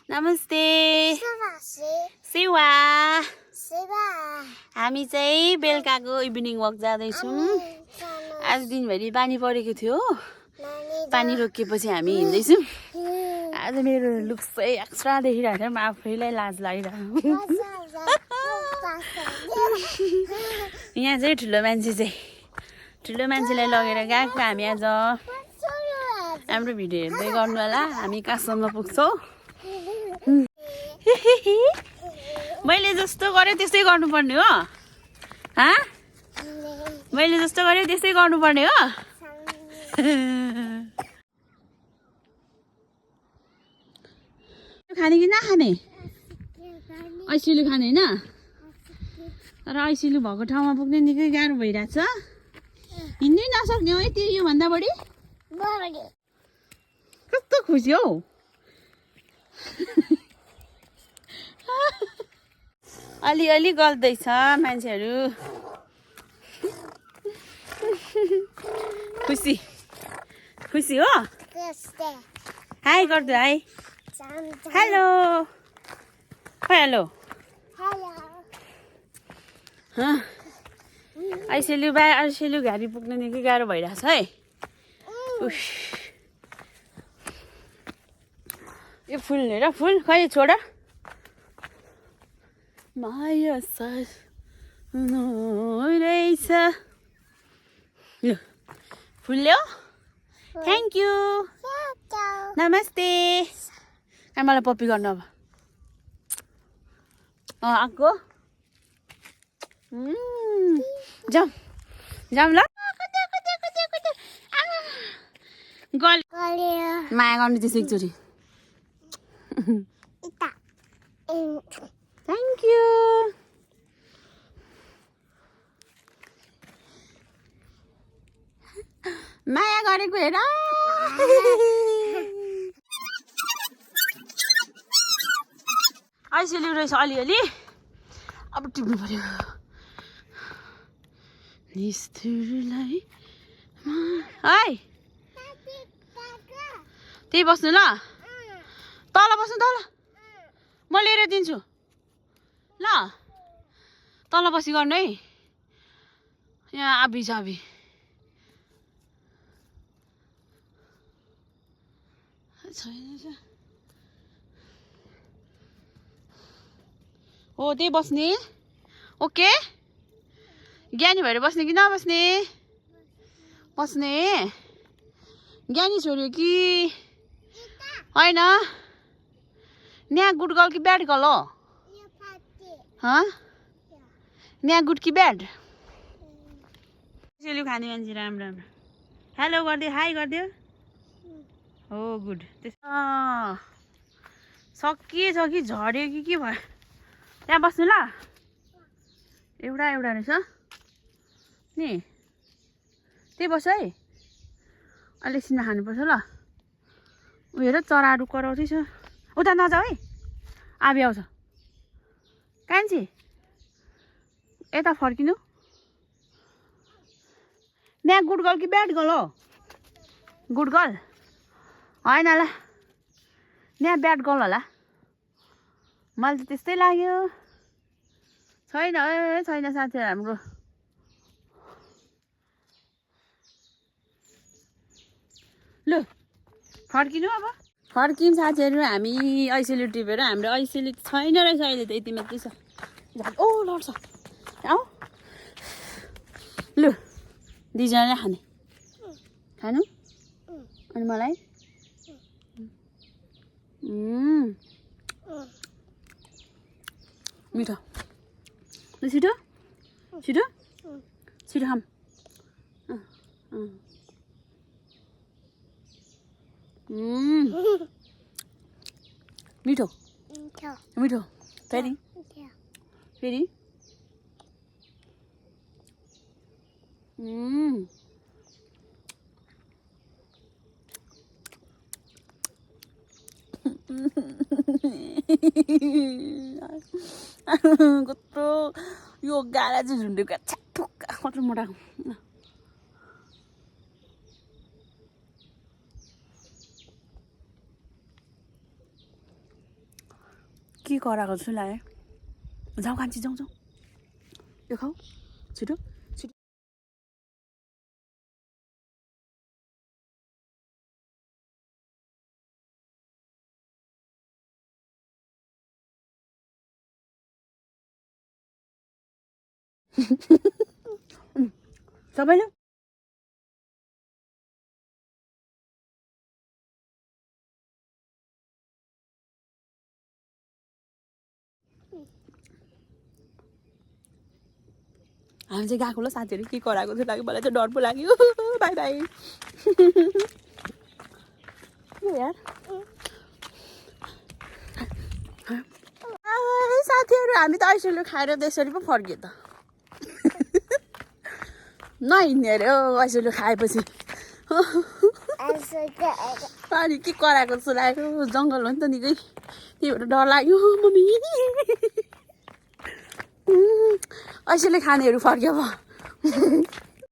नमस्ते सेवा हामी चाहिँ बेलुकाको इभिनिङ वक जाँदैछौँ। आज दिनभरि पानी परेको थियो हो, पानी रोकिएपछि हामी हिँड्दैछौँ। आज मेरो लुक्स चाहिँ एक्स्ट्रा देखिरहेको छ, म आफैलाई लाज लागिरहेको। यहाँ चाहिँ ठुलो मान्छेलाई लगेर गएको हामी आज। हाम्रो भिडियो हेर्दै गर्नु होला हामी कहाँसम्म पुग्छौँ। मैले जस्तो गरेँ त्यस्तै गर्नुपर्ने हो। मैले जस्तो गरेँ त्यस्तै गर्नुपर्ने हो। खाने कि नखाने? ऐसिलु खाने होइन? तर ऐसिलु भएको ठाउँमा पुग्ने निकै गाह्रो भइरहेछ। हिँड्नै नसक्ने हो है त्यो योभन्दा बढी। कस्तो खुसी हौ। अलिअलि गल्दैछ मान्छेहरू। खुसी हो। हाई गर्दो हाई। Hello hello. ऐसिलु घारी पुग्न निकै गाह्रो भइरहेछ है। यो फुल हेर, फुल खै छोड। माया रहेछ। फुल ल्याऊ। Thank you. नमस्ते। मलाई पप्पी गर्नु अब। आएको जाम ल। माया गर्नु त्यसो एकचोटि। Thank you. माया गरेको हेर। ऐसिलु रहेछ अलिअलि। अब टिप्नु पर्यो। निष्ठुरलाई है त्यही बस्नु ल। तल बस्नु तल। म लिएर दिन्छु ल। तल बसी गर्नु है। यहाँ आबी छ आबी। छैन हो त्यही बस्ने। ओके ज्ञानी भएर बस्ने कि नबस्ने? बस्ने। ज्ञानी छोड्यो कि होइन? यहाँ गुड गर्ल कि ब्याड गर्ल हो? यहाँ गुड कि ब्याड? सेलु खाने मान्छे राम्रो राम्रो। हेलो गरिदियो, हाई गरिदियो। हो गुड। सकिएछ कि झऱ्यो कि के भयो? त्यहाँ बस्नु ल। एउटा रहेछ नि। त्यही बस है। अलिकसिनमा खानुपर्छ ल। ऊ हेर चराहरू कराउँदैछ। उता नजाऊ है, आबी आउँछ। कान्छी यता फर्किनु। यहाँ गुड गर्ल कि ब्याड गर्ल हो? गुड गर्ल होइन ल। यहाँ ब्याड गर्ल होला। मलाई त त्यस्तै लाग्यो। छैन छैन साथीहरू हाम्रो। लु फर्किनु अब। फर्कियौँ साथीहरू हामी। ऐसिलु टिपेर हाम्रो ऐसिलु छैन रहेछ अहिले त यति मात्रै छ। ओ लड्छ। आऊ लु दुईजनाले खानु अनि मलाई मिठो। ल छिटो छिटो छिटो खाम। मिठो मिठो। फेरि फेरि कत्रो यो गाडा चाहिँ झुन्डेको छ्याप्ठुक्क कत्रो मोटा। के कराएको छु ला जाऊ कान्छी जाऊ जाऊ यो खाऊ छिटो छिटो सबैले हामी चाहिँ गएको ल साथीहरू के कराएको थियो लाग्यो मलाई चाहिँ डर पो लाग्यो बाई बाई यार साथीहरू हामी त आइसक्यो खाएर त्यसरी पो फर्कियो त नहिँड्ने अरे हो आइसक्यो खाएपछि अनि के कराएको जस्तो लाग्यो जङ्गल हो नि त निकै त्यही भएर डर लाग्यो मम्मी ऐसेले खानेहरू फर्क्यो अब